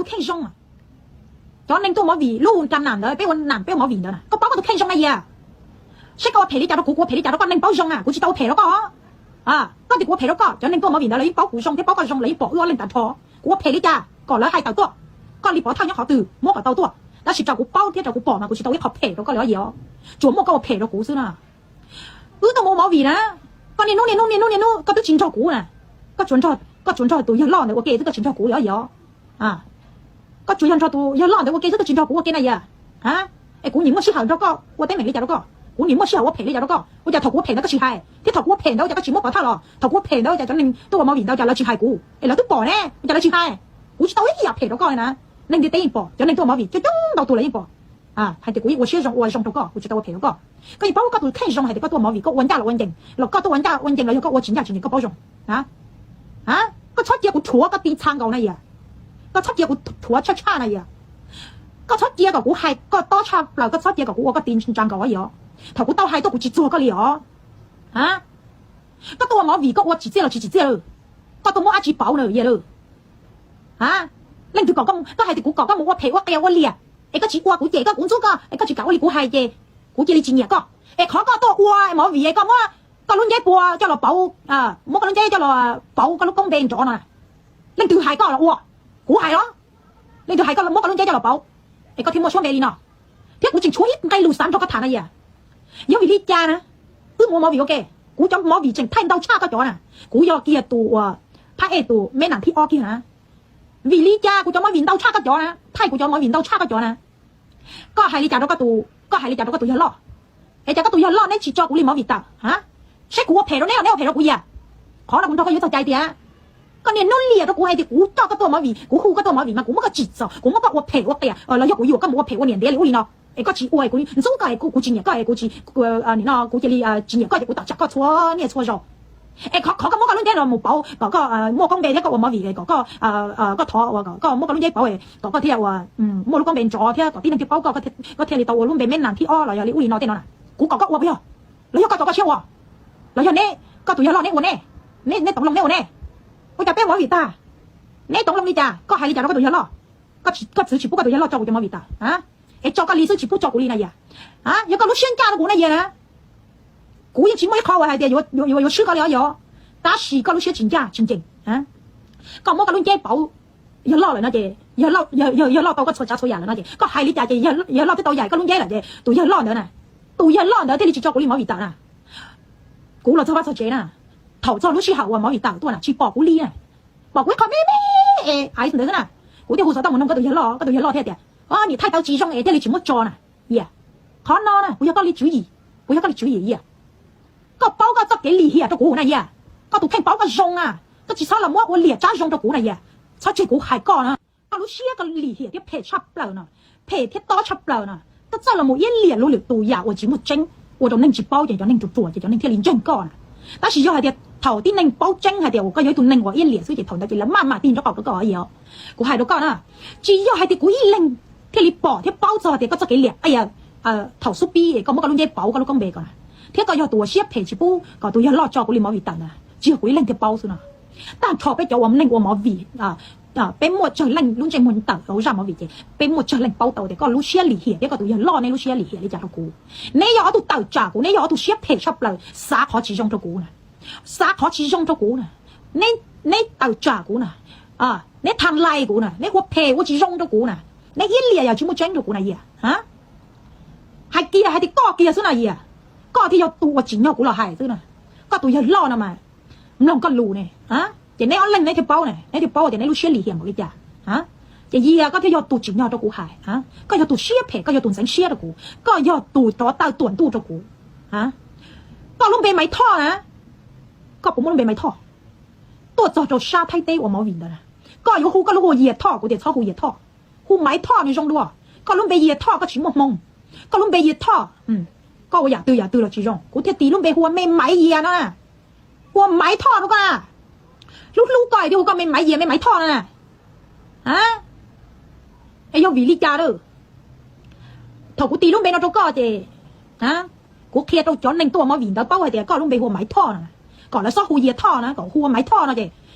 tus kheej zoo. Cov neeg tuaj movie lub ka nam ntawd, peb ua nam peb ua movie ntawd na, koj paub koj tus kheej zoo na yia. Saib koj ua phem li cas rau kuv, kuv ua phem li cas rau koj, neeg paub zoo na, kuv tsis tau ua phem rau koj. Koj tias kuv ua phem rau koj, cov neeg tuaj movie ntawd lawv yeej paub kuv zoo thiab paub koj zoo, lawv yeej pom wb ob leeg tag nrho. Kuv ua phem li cas kom lawv hais tawm tuaj, koj li pov thawj nyob qhov twg muab kom tau tuaj, tab sis raws kuv paub thiab raws kuv pom mas kuv tsis tau ib qho phem rau koj li os yia. Tsuas muaj koj ua phem rau kuv xwb na. Wb tuaj mus ua movie na, koj niaj hnub niaj hnub niaj hnub niaj hnub koj twb tsis nrog kuv na. Koj tsuas nrog, koj tsuas nrog tus yawg loj ntawd ua ke xwb, koj tsis nrog kuv li os yia. Koj tsuas yog nrog tus yawg loj ntawd ua ke xwb, koj tsis nrog kuv ua ke na yia. Es kuv nim muaj sij hawm nrog koj ua teeb meem li cas rau koj, kuv nim muaj sij hawm ua phem li cas rau koj, ua cas thaum kuv ua phem ntawd koj tsis hais, thiab thaum kuv ua phem ntawd ua cas koj tsis muab pov thawj los, thaum kuv ua phem ntawd ua cas cov neeg tuaj ua movie ntawd cas lawv tsis hais kuv, es lawv twb pom ne, ua cas lawv tsis hais. Kuv tsis tau ib yam phem rau koj li na. Neeg ntiaj teb yeej pom, cov neeg tuaj ua movie coob coob ntau tus lawv yeej pom. Hais tias kuv ua siab zoo ua zoo rau koj, kuv tsis tau ua phem rau koj. Koj yeej paub koj tus kheej zoo hais tias koj tuaj ua movie koj ua ncaj los ua ncees, los koj tuaj ua ncaj ua ncees los yog koj ua tsis ncaj tsis ncees koj paub zoo. Koj txhob cia kuv rhuav koj ti txha nkaus na yia. Koj txhob cia kuv rhuav tshaj tshaj na yia. Koj txhob cia kom kuv hais koj tob tshaj plaws, koj txhob cia kom kuv ua koj ti ntsa nkaus os yia. Thaum kuv tau hais tuaj kuv tsis txuag koj li os. Koj tuaj ua movie koj ua tsim txiaj los tsis tsim txiaj lawm, koj tuaj muab dab tsi pauv na yia lawm. Leej twg kom koj, koj hais tias kuv kom koj mus ua phem ua qias ua liam, es koj tsis ua kuv cem koj kuv ntxub koj es koj tsis kam ua li kuv hais ces kuv cia li tsis nyiam koj. Es qhov koj tuaj ua movie es koj muab koj lub nceb pua coj los pauv, muab koj lub nceb coj los pauv koj lub koob npe nrov no, leej twg hais koj los ua? Kuv hais los? Leej twg hais koj muab koj lub nceb coj los pauv es koj thiaj muaj suab npe li no? Thiab kuv tseem tshuav ib nqe lus xav nrog koj tham na yia. Yog vim li cas na, wb mus ua movie ua ke, kuv cov movie tseem thaij ntau tshaj koj cov na. Kuv yog kiag tus uas phab ej tus meb nam thib ob kiag na. Vim li cas kuv cov movie ntau tshaj koj cov na, thaij kuv cov movie ntau tshaj koj cov na? Koj hais li cas rau koj tus, koj hais li cas rau koj tus yawg loj? Es cas koj tus yawg loj neb tsis tso kuv li movie tawm? Saib kuv ua phem rau neb los neb ua phem rau kuv yia? Qhov no kuv nrog koj yuav txog cai tias koj niaj hnub liam rau kuv hais tias kuv coj koj tuaj movie, kuv hu koj tuaj movie mas kuv muab koj tsim txom, kuv muab koj ua phem ua qias los yog kuv yuam koj mus ua phem ua niam ntiav li ub li no, es koj tsis ua, kuv ntxub koj es kuv tsis nyiam koj es kuv tsis, nim no kuv cia li tsis nyiam koj ces kuv tawm tsam koj txhua niaj txhua zaus. Es qhov koj muab koj lub nceb no mus pauv kom koj muaj koob npe thiab koj ua movie kom koj, koj thov uas kom koj muab koj lub nceb pauv kom koj thiaj uas muaj lub koob npe nrov thiab kom tib neeg thiaj paub koj, koj thiaj li tau ua lub npe meb nam thib ob los yog li ub li no tej no na. Kuv kom koj ua puas yog? Los yog koj tso koj siab ua? Los yog neb, koj tus yawg loj neb ua neb, neb toov loo neb ua neb? Ua cas peb ua movie tag, neb toov loo li cas? Koj hais li cas rau koj tus yawg loj? Koj txwv tsis pub koj tus yawg loj tso kuv cov movie tawm, es tso koj li xwb tsis pub tso kuv li na yia. Yog koj lub siab ncaj rau kuv na yia na, kuv yeej tsis muaj ib qho uas hais tias yuav, yuav swb koj li os yia. Tab sis koj lub siab tsis ncaj tsis ncees. Koj muab koj lub nceb pauv yawg loj lawm no ces, yawg loj tau koj txhua tsav txhua yam lawm no ces koj hais li cas ces yawg loj twb tau yaim koj lub nceb lawm ces tus yawg loj ntawd na, tus yawg loj ntawd thiaj li tsis tso kuv li movie tawm na. Kuv los txog vaj txog tsev na, thaum txog lub sij hawm uas movie tawm tuaj na tsis pom kuv li na, pom kuv ib qho me me es ais ntawd xwb na. Kuv thiaj hu xov tooj mus nug koj tus yawg loj, koj tus yawg loj thiaj tias, o, nim thaij tau tsis zoo es thiaj li tsis muab tso na yia. Qhov no na kuv yog koj li tswv yim, kuv yog koj li tswv yim yia. Koj paub koj txoj kev lim hiam rau kuv na yia. Koj tus kheej paub koj zoo na, koj tsis txhob los muab ua liam tsab zoo rau kuv na yia. Txhob tseg kuv hais koj na. Koj lub siab koj lim hiam thiab phem tshaj plaws no, phem thiab tob tshaj plaws no. Koj txawj los mus iab liam luv lwm tus yam uas tsis muaj tseeb, ua rau neeg tsis paub ces cov neeg ruam ruam ces cov neeg thiaj li ntseeg koj na. Tab sis yog hais tias thaum tib neeg paub tseeb hais tias uas koj yog ib tug neeg uas iab liam xwb ces thaum ntawd ces lawv maj mam tig nraub qaum rau koj yia. Kuv hais rau koj na, tsis yog hais tias kuv ib leeg thiaj li pom thiab paub txog tias koj txoj kev liam. Thaum xub pib koj muab koj lub nceb pauv koj lub koob npe ko na, thiab koj yog tus uas siab phem tsis pub kom tus yawg loj tso kuv li movie tawm ntawd, tsis yog kuv ib leeg thiaj paub xwb no. Tag nrho peb cov ua neeg ua movie, peb muaj tsawg leej lub ntsej muag tawm hauv zaj movie ces peb muaj tsawg leej paub tau tias koj lub siab lim hiam thiab koj tus yawg loj neb lub siab lim hiam li cas rau kuv. Neb yog ob tug tawm tsam kuv, neb yog ob tug siab phem tshaj plaws xav qhov tsis zoo rau kuv na. Xav qhov tsis zoo rau kuv na. Neb tawm tsam kuv na, neb tham lais kuv na, neb ua phem ua tsis zoo rau kuv na. Neb iab liam yam tsis muaj tseeb rau kuv na yia. Hais kiag hais tias koj kiag xwb na yia. Koj thiaj yog tus uas tsim nyog kuv los hais xwb na. Koj tus yawg loj no mas mloog koj lus ne, ces neb ob leeg neb thiaj paub ne, neb thiaj paub tias neb lub siab lim hiam npaum li cas. Ces yia koj thiaj yog tus tsim nyog rau kuv hais. Koj yog tus siab phem, koj yog tus ntxeev siab rau kuv, koj yog tus rov taw tuam ntuj rau kuv. Koj lub npe Maiv Thoj na, koj puas muaj lub npe Maiv Thoj? Tuaj txog rau sab Thaib teb ua movie ntawd na, koj yuav hu koj lub hu Yias Thoj, kuv tias txhob hu Yias Thoj, hu Maiv Thoj nws zoo dua. Koj lub npe Yias Thoj koj tsis muaj hmoo, koj lub npe Yias Thoj, koj ua yam twg yam twg los tsis zoo, kuv thiaj tis lub npe hu ua Me Maiv Yias no na. Hu ua Maiv Thoj rau koj na. Hlub hlub koj es thiaj hu koj Me Maiv Yias, Me Maiv Thoj no na. Es yog vim li cas lawm? Thaum kuv tis lub npe no rau koj ces kuv qhia rau cov neeg tuaj ua movie ntawd paub hais tias koj lub npe hu ua Maiv Thoj no, kom lawv txhob hu Yias Thoj na, kom hu ua Maiv Thoj no ces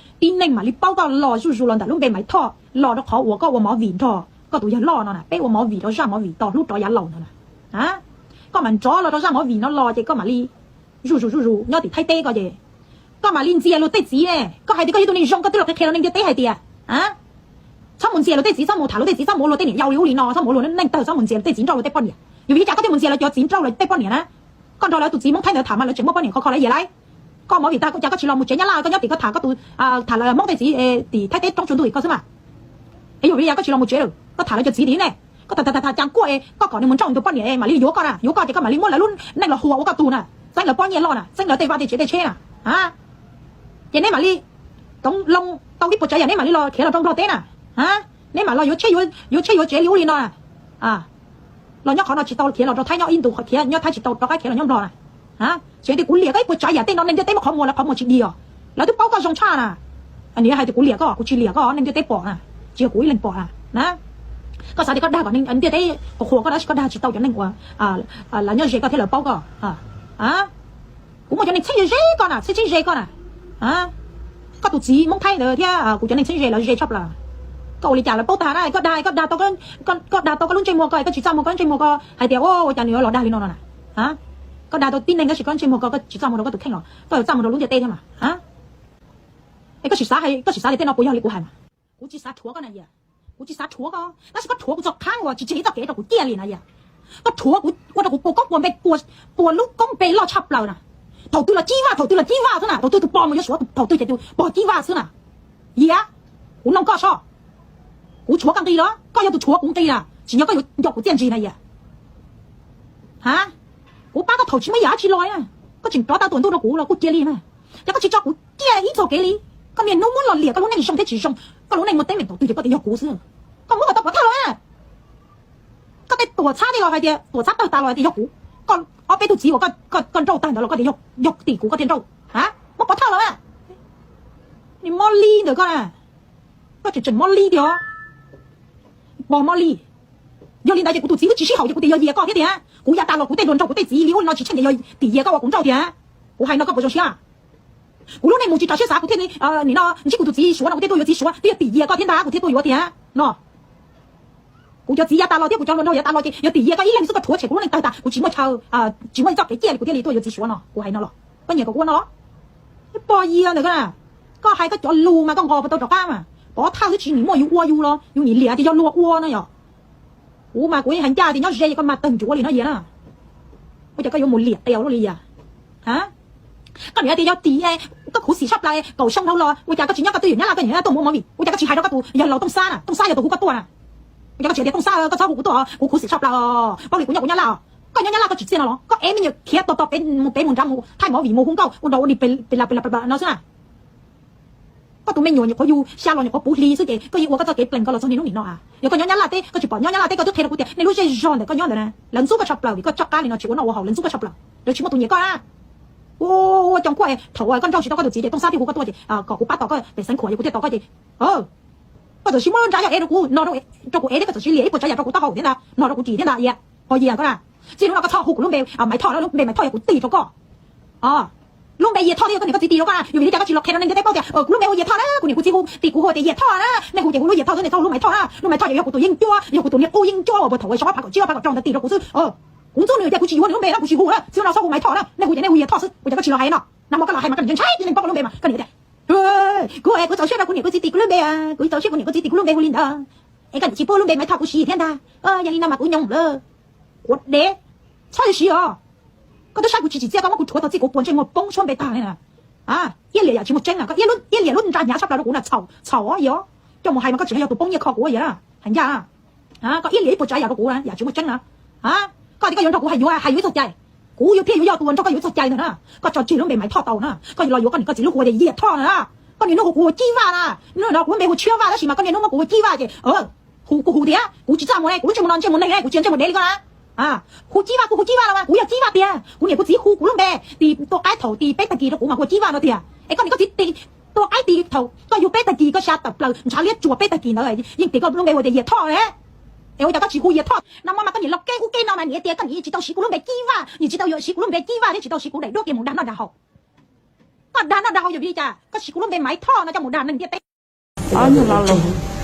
Tib neeg mam li paub koj los zuj zus los ntawm lub npe Maiv Thoj los rau qhov uas koj ua movie nrog koj tus yawg loj no na, peb ua movie rau zaj movie tos hlub rov yav laus no na. Koj mam nrov los rau zaj movie no los ces koj mam li zuj zus zuj zus nyob tim Thaib teb ko ces koj mam li ntxias luag tej txiv ne. Koj hais tias koj yog tus neeg zoo koj twb los qhia qhia rau neeg ntiaj teb hais tias txhob mus ntxias luag tej txiv, txhob mus tham luag tej txiv, txhob mus ua luag tej niam yau li ub li no, txhob mus ua luag neej tawg, txhob mus ntxias luag tej txiv nrauj luag tej poj niam. Yog vim li cas koj thiaj mus ntxias luag cov txiv nrauj luag tej poj niam na? Koj nrog lawv tus txiv Hmoob Thaib ntawd tham mas lawv tseem muaj poj niam khov kho lawv yias lawm. Koj movie tag koj cas koj tsis los mus tsev Nyab Laj, koj nyob tim koj tham koj tus, tham lawv Hmoob tej txiv tim Thaib teb roob tsuas ntuj tim koj xwb mas. Es yog vim li cas koj tsis los mus tsev lawm, koj tham lawv cov txiv tim ne? Koj tham tham tham tham kuaj es koj kom nws mus nrauj nws tus poj niam mam li yuav koj na, yuav koj ces koj mam li muab lawv lub neej los huas ua koj tug na, txeeb lawv pob nyiaj loj na, txeeb lawv tej vaj tej tsev tej tsheb na. Ces neb mam li, toov loo tau ib puas tsav yam neb mam li los khiav los rau Nplog teb na. Neb mam los yuav tsheb yuav tsev li ub li no na. Los nyob qhov no tsis tau khiav los rau Thaib, nyob ib ntus khiav nyob Thaib tsis tau rov qab khiav los nyob Nplog na. Tseem tias kuv liam koj ib puas tsav yam tej no neeg ntiaj teb muab qhov muag lawv qhov muag tsis dig os. Lawv twb paub koj zoo tshaj na. Nim hais tias kuv liam koj, kuv tsis liam koj, neeg ntiaj teb pom na, tsis yog kuv ib leeg pom na. Koj xav tias koj dag kom neeg ntiaj teb qhuas koj dab tsi, koj dag tsis tau cov neeg uas lawv nyob ze koj thiab lawv paub koj. Kuv muaj cov neeg txheeb ze ze koj na, txheeb txheeb ze koj na. Koj tus txiv Hmoob Thaib ntawd thiab kuv cov neeg txheeb ze lawv ze tshaj plaws. Koj ua li cas lawv paub tag na, koj dag, koj dag tau, koj dag tau koj lub ntsej muag ko, koj tsis txaj muag koj lub ntsej muag ko hais tias ua cas nws yuav los dag li no no na. Koj dag tau tib neeg tab sis koj lub ntsej muag ko koj tsis txaj muag rau koj tus kheej los koj yuav txaj muag rau lub ntiaj teb thiab mas. Es koj sim xav, koj sim xav li tej no puas yog li kuv hais mas? Kuv tsis xav rhuav koj na yam, kuv tsis xav rhuav koj, tab sis koj rhuav kuv txog qhab uas tsis tseg ib txoj kev rau kuv ciaj li na yam. Koj rhuav kuv ua rau kuv puas koob puas npe, puas lub koob npe loj tshaj plaws na. Thaum twg los Cib Vaj, thaum twg los Cib Vaj xwb na, thaum twg tus pog mus yuav Suav thaum twg ces tus pog Cib Vaj xwb na. Yam, kuv noog koj soj, kuv rhuav koj nqi los koj yog tus rhuav kuv nqi na, tsis yog koj yuav nco kuv txiaj ntsig na yam. Ha, kuv pab koj thaum tsis muaj yam dab tsi los na, koj tseem rov tau tuam ntuj rau kuv los kuj cia li na. Ces koj tsis tso kuv ciaj ib txoj kev li. Koj niaj hnub muab los liam koj lub neej zoo thiab tsis zoo, koj lub neej muaj teeb meem thaum twg ces koj tias yog kuv xwb. Koj muab koj tau pov thawj los na. Koj tej tuam txhab tej los hais tias tuam txhab tawg tas los hais tias yog kuv. Koj ob peb tug txiv uas koj nrauj tag ntawd los koj tias yog tim kuv koj thiaj nrauj. Ha, muab pov thawj los na. Nws mob li ntawm koj na, koj tseem tseem mob li tiag, pog mob li. Yog li ntawd ces kuv tus txiv twb tsis sib haum ces kuv tias yog yias koj thiab tiag. Kuv yav tas los kuv tej hluas nraug kuv tej txiv li ub li no tsis tsheej ces yog tim yias koj uas kuv nraug tiag. Kuv hais no koj puas zoo siab? Kuv lub neej mus tsis tso siab xav kuv thiaj li nim no ntsib kuv tus txiv Suav no kuv thiaj tuaj yuav txiv Suav, twb yog tim yias koj thiab ntag kuv thiaj tuaj yuav tiag no. Kuv cov txiv yav tas los thiab kuv cov hluas nraug yav tas los ces yog tim yias koj ib leeg xwb koj rhuav tshem kuv lub neej tawg tas, kuv tsis muaj chaw, tsis muaj ib txoj kev ciaj li kuv thiaj li tuaj yuav txiv Suav no, kuv hais no los koj nyiam kom kuv ua no los? Pog yias ntawm koj na, koj hais koj cov lus mas koj nqos puas tau rov qab mas, pov thawj twb tsis nim muaj yus ua yus los yus nim liam tias yog luag ua no yom. Kuv mas kuv yeej hais ncaj tias nyob ze koj mas tawg ncuav li no yias na. Ua cas koj yuav mus liam qias luaj li yias? Koj nim tias yog tim, koj khuv xim tshaj plaws kaum xyoo dhau los ua cas koj tsis nyob koj twj ywm Nyab Laj, koj nim tuaj mus ua movie, ua cas koj tsis hais rau koj tus yawg laus Tooj Xab na, Tooj Xab yog tus hu koj tuaj na. Ua cas koj tsis hais tias Tooj Xab, koj txhob hu kuv tuaj, kuv khuv xim tshaj plaws, paub li kuv nyob kuv Nyab Laj os. Koj nyob Nyab Laj koj tsis txiaj no los? Koj ev me nyuam khiav tos tos pem mus pem mus nrad mus thaij movie mus hu nkauj ua dog ua dig pem la pem la no xwb na. Koj tus me nyuam nyuam qhuav yug xya los nyuam qhuav puv hli xwb ces koj yeej ua koj txoj kev plees ko los txog niaj hnub nim no a? Yog koj nyob Nyab Laj teb, koj tsis pom nyob Nyab Laj teb koj twb qhia rau kuv tias nej lub zej zog ntawm koj nyob ntawd na, lawv ntxub koj tshaj plaws vim koj toj qab li no tsis ua noj ua haus, lawv ntxub koj tshaj plaws. Lawv tsis muaj tus nyiam koj na. Ua, ua coom kuaj thaum koj nrauj tsis tau koj tus txiv ces Tooj Xab thiaj hu koj tuaj ces kom kuv pab tos koj pem Xeev Khuam ces kuv thiaj tos koj ces koj txawm siv muab nra yog ev rau kuv no, rau kuv ev thiab koj txawm siv liam ib puas tsav yam rau kuv taub hau thiab ntag no, rau kuv ris thiab ntag. Pog yias koj na, txij hnub no koj txhob hu kuv lub npe Maiv Thoj, lub npe Maiv Thoj yog kuv tis rau koj. Lub npe Yias Thoj thiaj yog koj niam koj txiv tis rau koj na, yog vim li cas koj tsis los qhia rau neeg ntiaj teb paub tias kuv lub npe hu Yias Thoj na, kuv niam kuv txiv hu, tis kuv hu tias Yias Thoj na, nej hu ces hu lub Yias Thoj xwb, nej txhob hu lub Maiv Thoj na, lub Maiv Thoj ces yog kuv tus yeeb ncuab, yog kuv tus niam qub yeeb ncuab uas puag thaum uas xyoo ob phav kaum tsib ob phav kaum rau ntawd tis rau kuv xwb. Kuv ntxub nws tias kuv tsis yuav nws lub npe no, kuv tsis hu na, txij hnub no txhob hu Maiv Thoj na, nej hu ces nej hu Yias Thoj xwb, ua cas koj tsis los hais no? Nag hmo koj los hais mas koj ntshai ntshai tib neeg paub koj lub npe mas koj niam tias kuv, kuv txaus siab rau kuv niam kuv txiv tis kuv lub npe, kuv txaus siab kuv niam kuv txiv tis kuv lub npe hu li ntawd, es koj niam tsis pub lub npe Maiv Thoj kuv siv thiab ntag. Yog li no mas kuv nyoos lawm. Quav dev, txhob siv os. Koj twb saib kuv tsis tsim txiaj koj muab kuv rhuav txog txij kuv puas ntsej muag poob suab npe tag li na. Iab liam yam tsis muaj tseeb na, koj iab liam lub nrag hnyav tshaj plaws rau kuv na, txhaum, txhaum os yog. Coj mus hais mas koj tseem yog tus poob nyiaj kho kuv yam na, hais ncaj. Koj iab liam ib puas tsav yam rau kuv yam tsis muaj tseeb na. Koj tias koj yuav nrog kuv hais yuav, hais yuav ib txoj cai, kuv yuav thiaj yuav yog tus uas nrog koj yuav ib txoj cai ntag na. Koj tso tseg lub npe Maiv Thoj tau na, koj los yuav koj niam koj txiv lub hu tias Yias Thoj na. Koj niaj hnub hu kuv hu Cib Vaj na, hnub no kuv lub npe hu Tshiab Vaj tab sis mas koj niaj hnub muab kuv hu Cib Vaj ces hu kuv hu tias kuv tsis txaj muag ne, kuv lub ntsej muag no ntsej muag neeg ne, kuv tsis yog ntsej muag dev li koj na. Hu Cib Vaj kuj hu Cib Vaj los mas kuv yog Cib Vaj tiag, kuv niam kuv txiv hu kuv lub npe tis tua qaib thaum tis peb tag kis rau kuv mas hu Cib Vaj no tiag. Es koj niam koj txiv tis tua qaib tis thaum koj yug peb tag kis koj xya tawm plaws ntshav liab tsuas peb tag kis ntawd yeej tis koj lub npe hu tias Yias Thoj ne. Es ua cas koj tsis hu Yias Thoj? Nag hmo mas koj niam los keb ub keb no mas niam tias koj niam tsis tau siv kuv lub npe Cib Vaj, niam tsis tau yuav siv kuv lub npe Cib Vaj thiab tsis tau siv kuv daim duab kiag mus dag noj dag haus. Koj dag noj dag haus yog vim li cas? Koj siv kuv lub npe Maiv Thoj no coj mus dag neeg ntiaj teb. Ob nyuag lo lus.